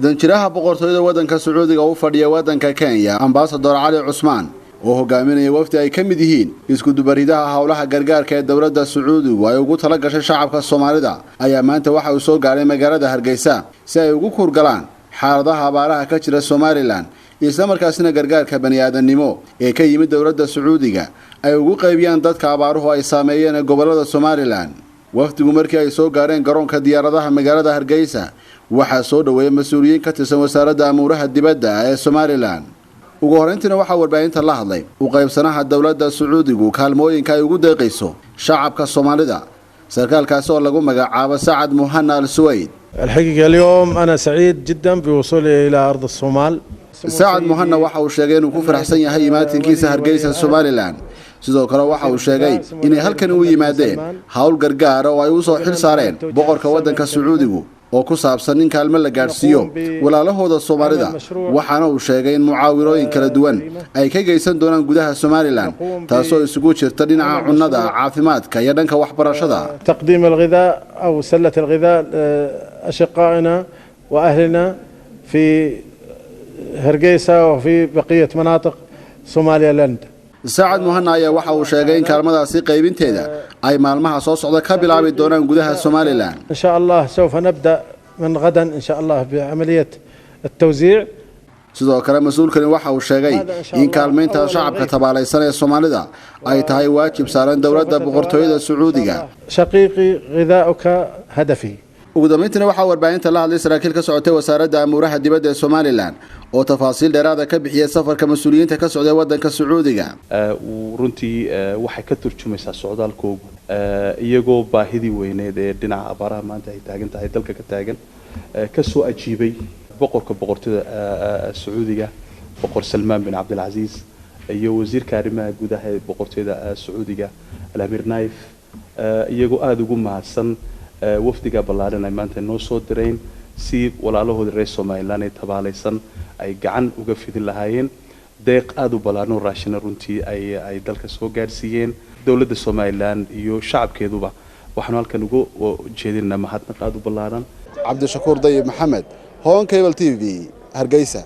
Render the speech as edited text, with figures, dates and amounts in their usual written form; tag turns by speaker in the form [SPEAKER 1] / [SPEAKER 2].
[SPEAKER 1] Danjiraha boqortooyada waddanka Sacuudiga u fadhiya waddanka Kenya, Ambassador Cali Cusmaan, oo hogaaminaya wafdi ay ka mid yihiin isku dubaridaha howlaha gargaarka ee dowladda Sacuudigu ay ugu tala gashay shacabka Soomaalida, ayaa maanta waxa uu soo gaaray magaalada Hargeysa si ay ugu kuurgalaan xaaladaha abaaraha ka jira Somaliland, isla markaasina gargaarka bani'aadamnimo ee ka yimid dowladda Sacuudiga ay ugu qaybiyaan dadka abaaruhu ay saameeyeen ee gobolada Somaliland. Wafdigu markii ay soo gaareen garoonka diyaaradaha magaalada Hargeysa, waxaa soo dhoweeyay mas-uuliyiin ka tirsan wasaaradda amuuraha dibadda ee Somaliland. Ugu horreyntiina waxaa warbaahinta la hadlay u qaybsanaha dowladda Sacuudigu kaalmooyinka ay ugu deeqayso shacabka Soomaalida, sarkaalkaasi oo lagu magacaabo Sacad Muhana Al Suwayd.
[SPEAKER 2] الحقيقة اليوم أنا سعيد جدا بوصولي إلى أرض الصومال.
[SPEAKER 1] Sacad Muhana waxa uu sheegay inuu ku faraxsan yahay imaatinkiisa Hargeysa, Somaliland. Sidoo kale waxa uu sheegay inay halkan u yimaadeen hawl gargaara oo ay u soo xil saareen boqorka waddanka Sacuudigu oo ku saabsan in kaalmo la gaadhsiiyo walaalahooda Soomaalida, waxaana uu sheegay in mucaawinooyin kala duwan ay ka geysan doonaan gudaha Somaliland, taasoo isugu jirta dhinaca cunnada, caafimaadka iyo dhanka waxbarashada.
[SPEAKER 2] تقديم الغذاء أو سلة الغذاء أشقائنا وأهلنا في هرقيسة وفي بقية مناطق صوماليا لاند.
[SPEAKER 1] Sacad Muhana ayaa waxa uu sheegay in kaalmadaasi qaybinteeda ay maalmaha soo socda ka bilaabi doonaan gudaha Somaliland.
[SPEAKER 2] إن شاء الله سوف نبدأ من غدا إن شاء الله بعملية التوزيع.
[SPEAKER 1] Sidoo kale mas-uulkani waxa uu sheegay in kaalmaynta shacabka tabaalaysan ee Soomaalida ay tahay waajib saaran dowladda boqortooyada Sacuudiga.
[SPEAKER 2] شقيقي غذاؤك هدفي.
[SPEAKER 1] Ugu dambeyntiina waxaa warbaahinta la hadlay saraakiil ka socotay wasaaradda amuuraha dibadda ee Somaliland oo tafaasiil dheeraada ka bixiyay safarka mas-uuliyiinta ka socday waddanka Sacuudiga.
[SPEAKER 3] Runtii waxay ka turjumaysaa socdaalkoogu iyagoo baahidii weyneed ee dhinaca abaaraha maanta ay taagan tahay dalka ka taagan ka soo ajiibay boqorka boqortooyada Sacuudiga, Boqor Salmaan bin Cabdilcasiis, iyo wasiirka arrimaha gudaha ee boqortooyada Sacuudiga, Alamiir Naif, iyagoo aada ugu mahadsan wafdiga ballaaran ay maanta noo soo direen si walaalahooda reer Somaliland ee tabaalaysan ay gacan uga fidin lahaayeen. Deeq aada u ballaaran oo raashina runtii ay dalka soo gaarsiiyeen. Dowladda Somaliland iyo shacabkeeduba waxaanu halkan ugu jeedinaynaa mahadnaq aada u ballaaran.
[SPEAKER 1] Cabdishakuur Dayib Maxamed, Horn Cable TV, Hargeysa.